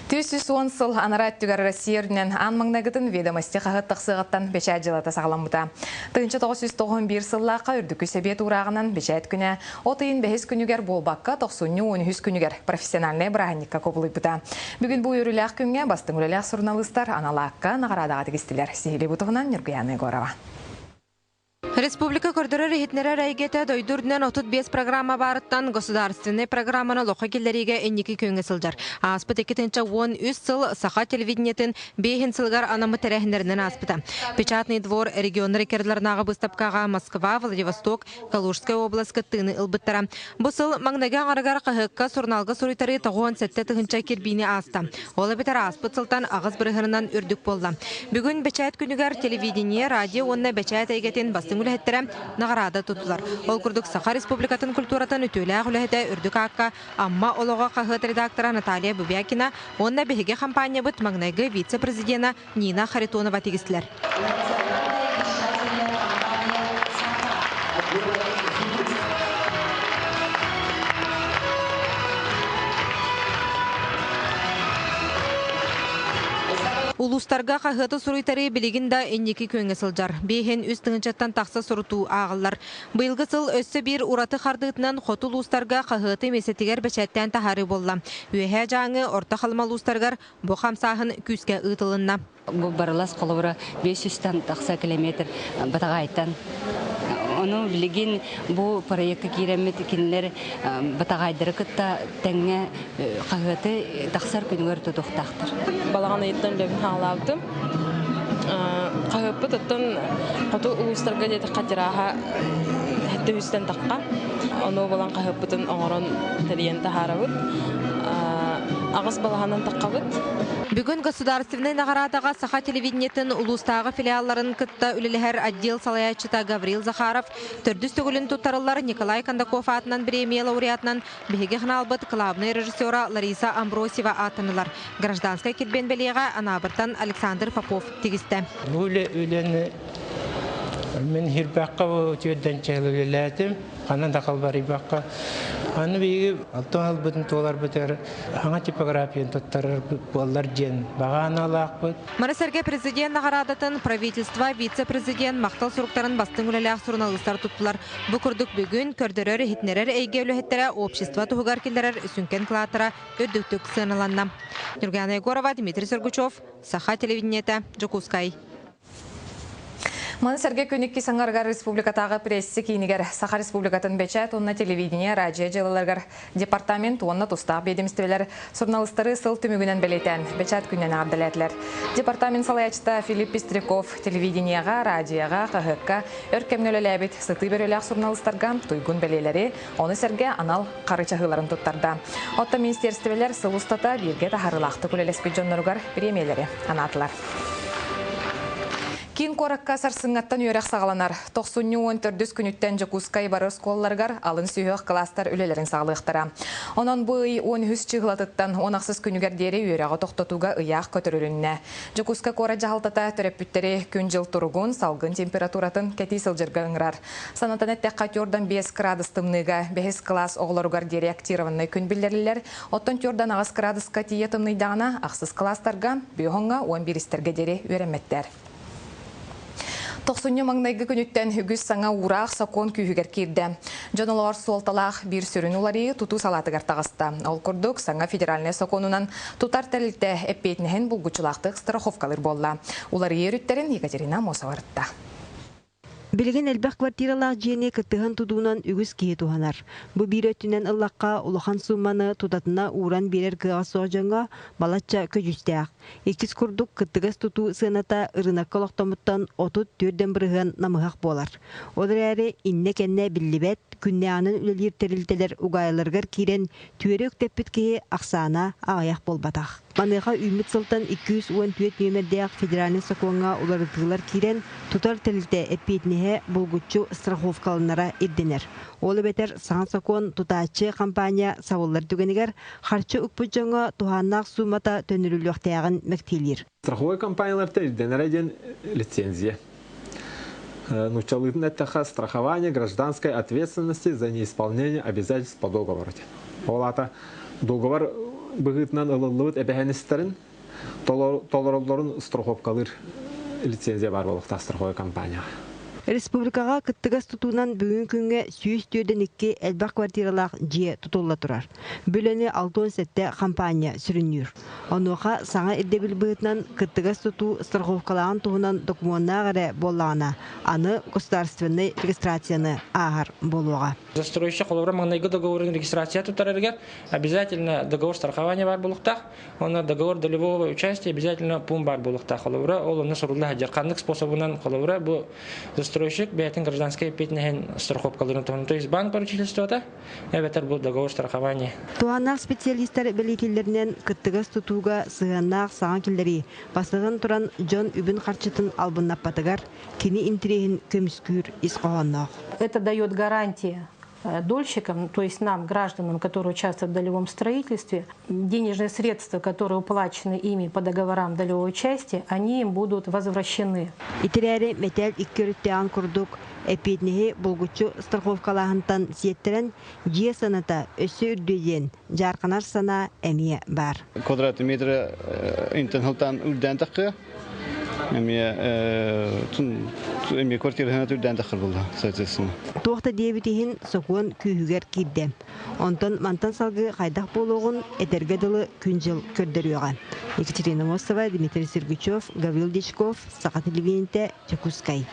310 сыл анараа өттүгэр Россия үрдүнэн аан маҥнайгытын «Ведомости» хаһыат тахсыаҕыттан бэчээт дьыалата саҕаламмыта. 1991 сыллаахха Үрдүкү Сэбиэт уурааҕынан бэчээт күнэ от ыйын бэһис күнүгэр буолбакка, тохсунньу 13 күнүгэр профессиональнай бырааһынньыкка кубулуйбута. Бүгүн бу үөрүүлээх күҥҥэ бастыҥ үлэлээх суруналыыстар анал аакка наҕараадаҕа тигистилэр. Сиһилии бу туһунан Ньургуйаана Егорова. Республика көрдөрөр-иһитиннэрэр эйгэтэ дойду үрдүнэн 35 программа баарыттан государственнай программаны олоххо киллэриигэ инники күөҥҥэ сылдьар. Ааспыт 2013 сыл саха телевидениетин биэһин сылыгар анаммыт тэрээһиннэринэн ааспыта. Печатный двор регионнар иккардыларынааҕы быыстапкаҕа Москва, Владивосток, Калужскай область кыттыыны ылбыттара. Бу сыл маҥнайгы аҥарыгар хаһыакка, сурунаалга суруйтарыы 97 тыһыынча кирбиини ааста. Ол эбэтэр ааспыт сылтан аҕыс бырыһыанынан үрдүк буолла. Бүгүн бэчээт күнүгэр телевидение, радио уонна бэчээт эйгэтин бастыҥ үлэһиттэрэ наҕараада туттулар. Ол курдук Саха Республикатын культуратын үтүөлээх үлэһитэ үрдүк аакка Амма олоҕо хаһыат редактора Наталья Бубякина уонна биһиги хампаанньабыт маҥнайгы вице-президена Нина Харитонова тигистилэр. Улуустарга хаһыаты суруйтарыы билигин да инники күөҥҥэ сылдьар. Биэһин үс тыһыынчаттан тахса сурутуу ааҕыллар. Быйылгы сыл өссө биир ураты хардыытынан хоту улуустарга хаһыаты миэстэтигэр бэчээттээн таһаарыы буолла. Үөһээ Дьааҥы, Орто Халыма улуустарыгар Бу хамсааһын күүскэ ыытылынна. Бу Барылас холобура 500-тан тахса километр Батаҕаайтан. Ону билигин бу проекка киирэммит кинилэр Батаҕаайдары кытта тэҥҥэ хаһыаты тахсар күнүгэр тутуохтаахтар. Балаҕан ыйыттан үлэбин хаалаабытым. Хаһыаппыт оттон хоту улуустарга диэтэххэ тираһа төһүстэн тахха. Ону булан хаһыаппытын оҥорон тэрийэн таһаарабыт. Аҕыс балаһанан таххабыт. Бүгүн государственнай наҕараадаҕа Саха телевидениетын улуустааҕы филиалларын кытта үлэлэһэр отдел салайааччыта Гаврил Захаров, төрдүс төгүлүн туттарыллар Николай Кондаков аатынан бириэмийэ лауреатынан биһиги ханаалбыт кылаабынай режиссера Лариса Амбросьева ааттанылар. Гражданскай килбиэн бэлиэҕэ Анаабыртан Александр Попов тигистэ. Бу үлэ үлэни Мин Хирбэххэ үтүөрдэн үлэлээтим, ханна да халбарыйбакка. Аны биһиги алтан ылбытын туоларбытыгар саҥа типографияны туттарар буоллар диэн баҕа аналаахпыт. Маны сэргэ президент наҕараадатын правительство вице-президент махтал суруктарын бастыҥ үлэлээх суруналыыстар туттулар. Бу курдук бүгүн көрдөрөр-иһитиннэрэр эйгэ үлэһиттэрэ общество туһугар киллэрэр сүҥкэн кылааттара үрдүктүк сыаналанна. Нюргана Егорова, Дмитрий Сергучев, Саха телевидениетэ, Дьокуускай. Маны сэргэ күн иккис аҥарыгар республикатааҕы прессе киинигэр Саха Республикатын бэчээт уонна телевидение, радио дьыалаларыгар департамент уонна тустаах биэдэмистибэлэр суруналыыстары сыл түмүгүнэн бэлиэтээн бэчээт күнүнэн эҕэрдэлээтилэр. Департамент салайааччыта Филипп Пестряков телевидениеҕа, радиоҕа, хаһыакка өр кэмҥэ үлэлээбит сытыы бөрөлөөх суруналыыстарга туйгун бэлиэлэри, ону сэргэ анал хары чаһыыларын туттарда. Оттон министиэристибэлэр сыл устата бииргэ таһаарыылаахтык үлэлэспит дьонноругар бириэмийэлэри анаатылар. Киин куоракка сарсыҥҥаттан үөрэх саҕаланар. Тохсунньу 14 күнүттэн Дьокуускай бары оскуолаларыгар алын сүһүөх кылаастар үлэлэрин саҕалыахтара. Онон бу ый 13 чыыһылатыттан 16 күнүгэр диэри үөрэҕи тохтотууга ыйаах көтөрүлүннэ. Дьокуускай куорат дьаһалтата төрөппүттэри күн-дьыл туругун, салгын температуратын кэтии сылдьарга ыҥырар. Санатан эттэххэ, түөртэн 5 кыраадыс тымныыга бэһис кылаас оҕолоругар диэри актированнай күн биллэриллэр. Оттон түөртэн аҕыс кыраадыска тиийэ тымныйдаҕына, ахсыс кылаастарга, бүөһүҥҥэ уон бииристэргэ диэри үөрэммэттэр. Тохсунньу маҥнайгы күнүттэн үгүс саҥа уураах сокуон күүһүгэр киирдэ. Дьон олоҕор суолталаах биир сүрүн уларыйыы тутуу салаатыгар таҕыста. Ол курдук, саҥа федеральнай сокуонунан тутар тэрилтэ эппиэтинэһин булгуччулаахтык страховкалыыр буолла. Уларыйыы өрүттэрин Екатерина Амосова ырытта. Билигин элбэх квартиралаах дьиэни кыттыһан тутуунан үгүс киһи туһанар. Бу биир өттүнэн ыллахха, улахан суумманы тутатына ууран биэрэр кыаҕа суох дьоҥҥо балачча көдьүүстээх. Иккис курдук, кыттыгас тутуу сыаната ырыынакка олохтоммуттан 34 бырыһыан намыһах буолар. Ол эрээри иннэ-кэннэ биллибэт, күннээҕинэн үлэлиир тэрилтэлэр угаайыларыгар киирэн түөрэ үктэппит киһи ахсаана аҕыйах буолбатах. Маныаха үүммүт сылтан 214 нүөмэрдээх федеральнай сокуоҥҥа уларытыылар киирэн, тутар тэрилтэ эппиэтинэһэ булгуччу страховкаланара ирдэнэр. Ол эбэтэр саҥа сокуон тутааччы компания сабыллар түгэнигэр харчы укпут дьоҥҥо туһааннаах суумата төннөрүллүөхтээҕин мэктиэлиир. Страховой компанияларта ирдэнэрэ диэн лицензия. Нууччалыытын эттэххэ, страхование гражданской ответственности за неисполнение обязательств по договору. Ол аата договор быһыытынан ылыллыбыт эбэһэнистэрин толороллорун страховкалыыр лицензия баар буолуохтаах страховой компанияҕа. Республикаҕа кыттыгас тутуунан бүгүн күҥҥэ 142 элбэх квартиралаах дьиэ тутулла турар. Бүлэни 67 хампаанньа сүрүннүүр. Онуоха саҥа ирдэбил быһыытынан кыттыгас тутуу страховкалааҕын туһунан докумуоннаах эрэ буоллаҕына, аны государственнай регистрацияны ааһар буолуоҕа. Застройщик холобура маҥнайгы договорун регистрация туттарарыгар обязательно договор страхования баар буолуохтаах. Онно договор долевого участия обязательно пункт баар буолуохтаах. Холобура, ол онно сурулла сылдьар. Ханнык способунан холобура бу застройщик бэйэтин гражданскай эппиэтинэһин страховкаларын туһунан. То есть банк поручительствота эбэтэр бу договор страхования. Туһааннаах специалистар бэлиэтииллэринэн кыттыгас тутууга сыһыаннаах саҥа киллэрии, бастатан туран, дьон үбүн-харчытын албыннаппатыгар, кини интэриэһин көмүскүүр ис хоһоонноох. Это дает гарантии дольщикам, то есть нам, гражданам, которые участвуют в долевом строительстве, денежные средства, которые уплачены ими по договорам долевого участия, они им будут возвращены. Ити эрээри мэтээл икки өрүттээҕин курдук эппиэтинэһи булгуччу страховкалааһынтан сиэттэрэн дьиэ сыаната өссө үрдүө диэн дьаарханар санаа эмиэ баар. Квадратный метр интен хылтаан үрдээн таххыа. Эмиэ эмиэ квартираһына үрдээн таххыр буолла, соответственно. Туох да диэбит иһин сокуон күүһүгэр киирдэ. Онтон мантан салгыы хайдах буолуоҕун этэргэ дылы күн-дьыл көрдөрүөҕэ. Екатерина Мосова, Дмитрий Сергучев, Гаврил Дичков, Саха телевидениетэ, Дьокуускай.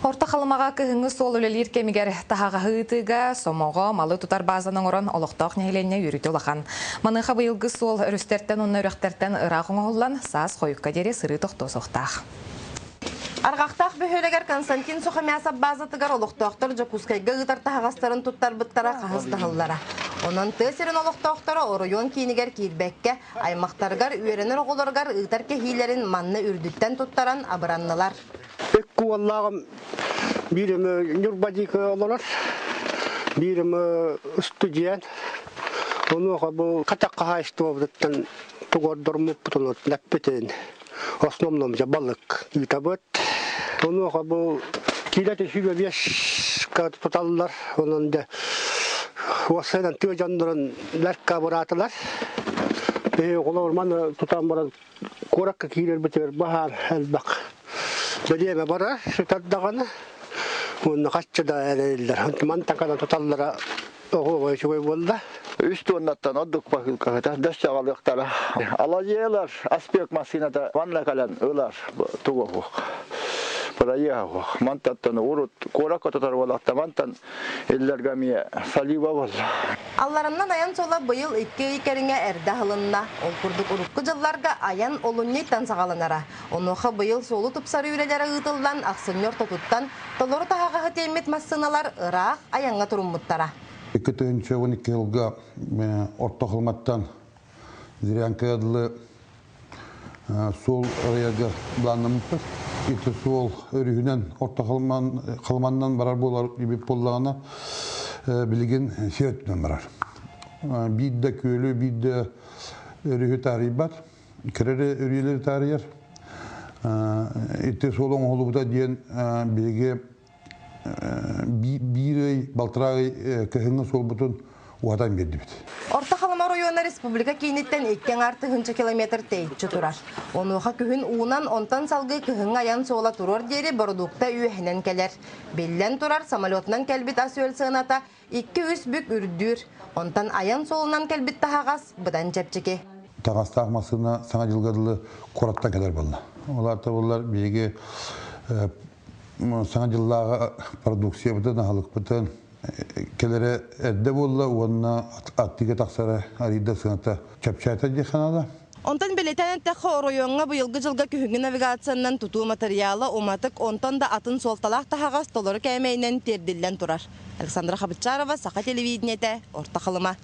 Орто Халымаҕа кыһыҥҥы суол үлэлиир кэмигэр таһаҕаһы ыытыыга сомоҕо малы тутар баазаны оҥорон олохтоох нэһилиэнньэ үөрүүтэ улахан. Маныаха быйылгы суол өрүстэртэн уонна үрэхтэртэн ыраах оҥоһуллан, саас хойукка диэри сырыы тохтуо суохтаах. Арҕахтаах бөһүөлэгэр Константин Сухомясов баазатыгар олохтоохтор Дьокуускайга ыытар таһаҕастарын туттарбыттара хаһыс да сыллара. Онон тыа сирин олохтоохторо оройуон киинигэр киирбэккэ, аймахтарыгар, үөрэнэр оҕолоругар ыытар кэһиилэрин манна үрдүттэн туттаран абыраннылар. Икки уоллааҕым биир эмэ Ньурба диэки олорор, биир эмэ студент. Онуоха бу катах хаһаайыстыбабытыттан тугордормуппутун эппитин основном дьэ балык ыытабыт. Онуоха бу киилэтэ сүүбэ биэскэ туталлар. Онон дьэ уоссайынан тыа дьоннорун бэркэ абыраатылар. Биһиги холобур маны тутан баран куоракка киирэрбитигэр баһаан элбэх бэлиэмэ барар сүтэр даҕаны уонна хаччы да эрэйиллэр. Мантан кана туталлара оҕо үчүгэй буолла. Үс туоннаттан ордук баһыылкаһыта дөссө аҕалыахтара. Аладьыялар аспек массыыната манна кэлэн ылар тугу уһук. Проеха уһук. Мантаттан урут куоракка тутар буолахта мантан иллэргэ эмиэ салива буолла. Аллараннан айан суола быйыл икки ый кэриҥэ эрдэ аһылынна. Ол курдук урукку дьылларга айан олунньуйтан саҕаланара. Онуоха быйыл суолу тупсарыы үлэлэрэ ыытыллан, ахсынньы ортотуттан толору таһаҕаһы тиэммит массыыналар ыраах айаҥҥа туруммуттара. 2012 сылга Орто Халыматтан Зырянкаға дылы суол арыйарга былааннаммыппыт. Ити суол өрүһүнэн Орто Халыманнан барар буолар эбит буоллаҕына, билигин сир өттүнэн барар. Биир да күөлү, биир да өрүһү таарыйбат. Кыра өрүөлэри таарыйар. Ити суол оҥоһуллубута диэн биһиги биир ый, балтараа ый кыһыҥҥы суолбутун уһатан биэрдибит. Орто Халыма оройуона республика кииниттэн икки аҥаар тыһыынча километр тэйиччи турар. Онуоха күһүн уунан, онтон салгыы кыһыҥҥы айан суола туруор диэри бородуукта үөһэнэн кэлэр. Биллэн турар, самолетунан кэлбит ас-үөл сыаната икки-үс бүк үрдүүр. Онтон айан суолунан кэлбит таһаҕас быдан чэпчэки. Таҥастаах массыына Саҥа дьылга дылы куораттан кэлэр буолла. Ол аата буоллар биһиги Саҥа дьыллааҕы продукциябытын, аһылыкпытын кэлэрэ эрдэ буолла уонна аттыга тахсара арыйда сыаната чэпчээтэ диэх санаада. Онтон бэлиэтээн эттэххэ, оройуоҥҥа быйылгы дьылга күһүҥҥү навигациянан тутуу матырыйаала уматык, онтон да атын суолталаах таһаҕас толору кээмэйинэн тиэрдиллэн турар. Александра Хабычарова, Саха телевидениетэ, Орто Халыма.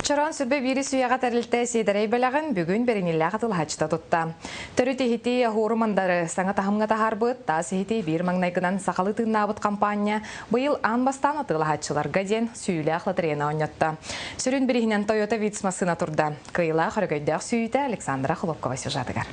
Чороон сүрбэ биирис үйэҕэ тэрилтэ сиэдэрэй бэлэҕин бүгүн бэриниилээх атылаһааччыта тутта. Төрүт иһити оһуору мандары саҥа таһымҥа таһаарбыт, таас иһити биир маҥнайгынан сахалыы тыыннаабыт хампаанньа быйыл аан бастаан атыылаһааччыларга диэн сүүйүүлээх лотереяны оонньотто. Сүрүн бирииһинэн Toyota Vitz массыына турда. Кыайыылаах өрөгөйдөөх сүүйүүтэ Александра Хлопкова сюжетыгар.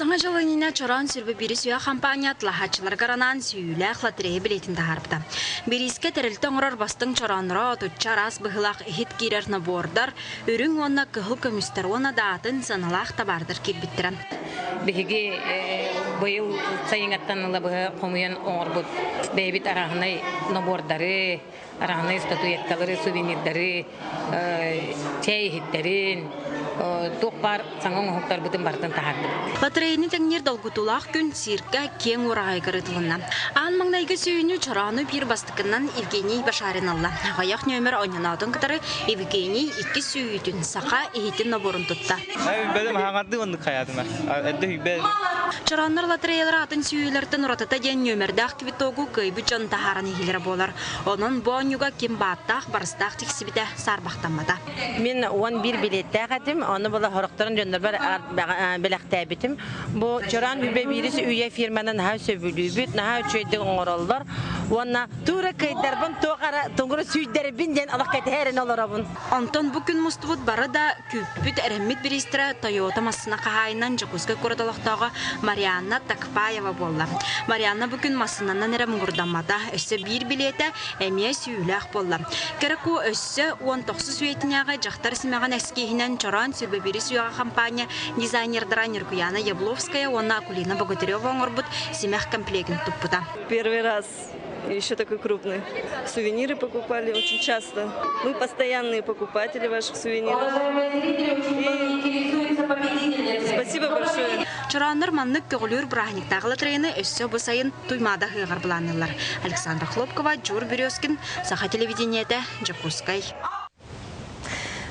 Саҥа дьыл иннинэ Чороон сүрбэ биирис үйэ хампаанньа атлаһааччыларыгар анаан сүүйүүлээх лотерея билиэтин таһаарбыта. Бириискэ тэрилтэ оҥорор бастыҥ чороонноро отучча араас быһыылаах иһит киирэр набордар, үрүҥ уонна кыһыл көмүстэр уонна даатын сыаналаах табаардар киирбиттэрэ. Биһиги быйыл сайыҥаттан ыла быһа хомуйан оҥорбут бэйэбит арааһынай набордары, арааһынай статуэткалары, сувенирдары, чэй иһиттэрин, туох баар саҥа оҥоһуктарбытын барытын таһаардыбыт. Лотереяны тэҥниир долгутуулаах күн циркэ киэҥ уораҕайыгар ыытылынна. Аан маҥнайгы сүүнү чороону биир бастакынан Евгений Башарин ылла. Аҕыйах нүөмэр оонньоноотун кытары Евгений иккис сүүйүүтүн саха иһитин нобуорун тутта. Бэлэм хаҥардыы оннук хайаатыма. Эрдэ хүйбэ. Чорооннор лотереялар атын сүүйүүлэртэн уратыта диэн нүөмэрдээх квитогу кыайбыт дьон таһааран иһиилэрэ буолар. Онон бу оонньууга ким бааттаах, барыстаах тиксибитэ саарбахтаммата. Мин 11 билиэттээх этим, ону була хорохторун дьоннорбор бэлэхтээбитим. Бу Чораан Үбэ биирис үйэ фирманы наһаа сөбүлүүбүт, наһаа үчүгэйдик оҥороллор. Уонна туура кыайдарбын туох ара туҥура сүүйдэрбин диэн олох кэтэһэрин олоробун. Онтон бу күн мустубут бары да күүппүт, эрэммит бириистэрэ Тойота массыына хаһаайынан Дьокуускай куорат олохтооҕо Марианна Такпаева буолла. Марианна бу күн массыынанан эрэ муҥурдаммата, өссө биир билиэтэ эмиэ сүүлээх буолла. Кэрэ Куо өссө 19 үйэтинээҕи дьахтар симэҕин эскииһинэн Чороон сүрбэбири сүөҕэ хампаанньа дизайнердара Нюргуяна Ябловская уонна Акулина Богатырева оҥорбут симэх комплегин туппута. Первый раз еще такой крупный. Сувениры покупали очень часто. Мы постоянные покупатели ваших сувениров. И спасибо большое. Чорооннор маннык көҕүлүүр бырааһынньыктааҕы лотереяны өссө бу сайын Туймаада ыһыаҕар былаанныыллар. Александра Хлопкова, Дьуур Березкин, Саха телевидениетэ, Дьокуускай.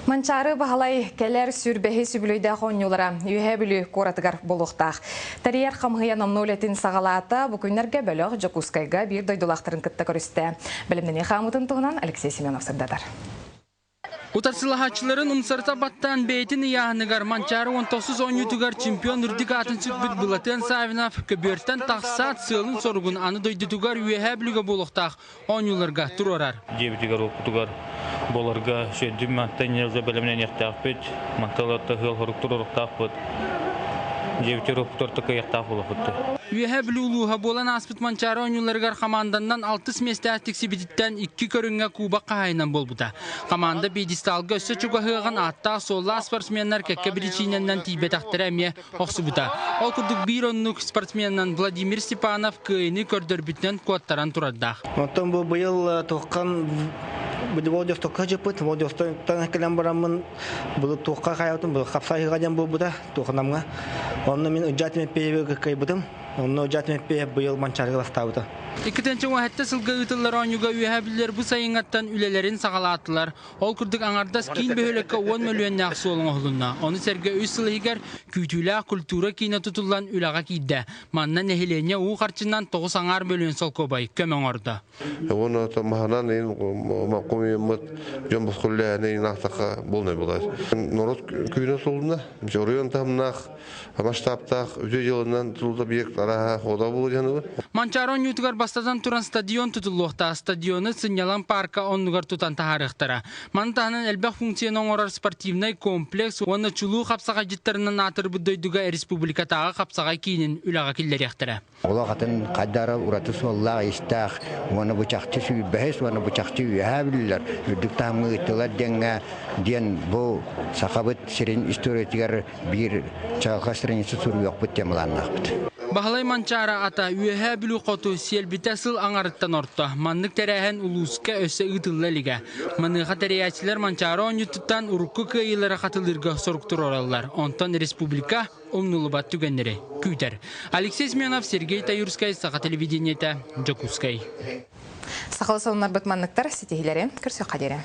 Манчаары Баһылай кэлэр сүрбэһи сүбүлүйдээх оонньуулара Үөһээ Бүлүү куоратыгар буолуохтаах. Тэрийэр хамыһыйа номнуо үлэтин саҕалаата. Бу күннэргэ бөлөх Дьокуускайга биир дойдулаахтарын кытта көрүстэ. Бэлэмнэнии хаамыытын туһунан Алексей Семенов сырдатар. Утарсылаһааччыларын умсарыта баттаан бэйэтин ыйааһыныгар Манчаары 19 оонньуутугар чемпион үрдүк аатын сүкпүт Былатыан Савинов көбүөртэн тахсаат сыалын-соругун аны дойдутугар Үөһээ Бүлүүгэ буолуохтаах оонньууларга туруорар. Дьиэбитигэр уоппутугар буоларга сүрдүм мантан ньылза бэлэмнэниэхтээхпит, мантан ыал хорук туруоруохтаахпыт. Дьиэбитигэр уоппутугар такыйыахтаах буолуохпут. Үөһээ Бүлүү улууһа буолан ааспыт Манчаары оонньууларыгар хамаанданнан алтыс миэстээх тиксибититтэн икки көрүҥҥэ кубок хаһаайынан буолбута. Хамаанда пьедесталга өссө чугаһыаҕын ааттаах-суоллаах спортсменнар кэккэ биричиинэнэн тиийбэтэхтэрэ эмиэ охсубута. Ол курдук биир оннук спортсменынан Владимир Степанов кыайыны көрдөрбүтүнэн куоттаран турардаах. Оттон бу быйыл туоххан Владивостокка дьыппыт, Владивостоктан кэлэн бараммын бу туохха хайабытым, бу хапсайыыга диэн буолбута, туоханамҥа. Онно мин Ыдьаат Меппеевы кыайбытым. Онно Ыдьаат Меппеев быйыл Манчаарыга бастаабыта. 2017 сылга ыытыллар оонньууга үөһээ бүлүүлэр бу сайыҥҥаттан үлэлэрин саҕалаатылар. Ол курдук аҥардас киин бөһүөлэккэ 10 мөлүйүөннээх суол оҥоһулунна. Ону сэргэ үс сыл иһигэр күүтүүлээх культура киинэ тутуллан үлэҕэ киирдэ. Манна нэһилиэнньэ уу харчынан 9,5 мөлүйүөн солкуобай көмө оҥордо. Уонна маһынан кумуйуммут дьон босхоллээһини инаахтахха буолнай булар. Норуот күүнэ сулунна, оройуон таһымнаах масштабтаах үтүө дьылынан тутулла объект арааһа хода буолуо диэн Манчаары оонньуутугар бастатан туран стадион тутуллуохтаах. Стадиону сынньалаҥ паарка оннугар тутан таһаарыахтара. Маны таһынан элбэх функцияны оҥорор спортивнай комплекс уонна чулуу хапсаҕайдьыттарынан аатырбыт дойдуга республикатааҕы хапсаҕай киинин үлэҕэ киллэриэхтэрэ. Олох атын хайдара ураты суоллаах-иистээх уонна бу чахчы сүүрбэһис уонна бу чахчы үөһээ бүлүүлэр үрдүк таһымҥа ыыттылар диэҥҥэ диэн бу Сахабыт сирин историятыгар биир чаҕылхай страница суруйуохпут диэн былааннаахпыт. Баһылай Манчаары ата Үөһээ Бүлүү хоту сиэлбитэ сыл аҥарыттан орто. Маннык тэрээһин улууска өссө ыытылла илигэ. Маныаха тэрийээччилэр Манчаары оонньуутуттан урукку кыайыылары хатылыырга сорук туруораллар. Онтон республика умнуллубат түгэннэри күүтэр. Алексей Семенов, Сергей Таюрскай, Саха телевидениетэ, Дьокуускай. Сахалы сонуннарбыт манныктар ситиһилэри көрсүөххэ диэри.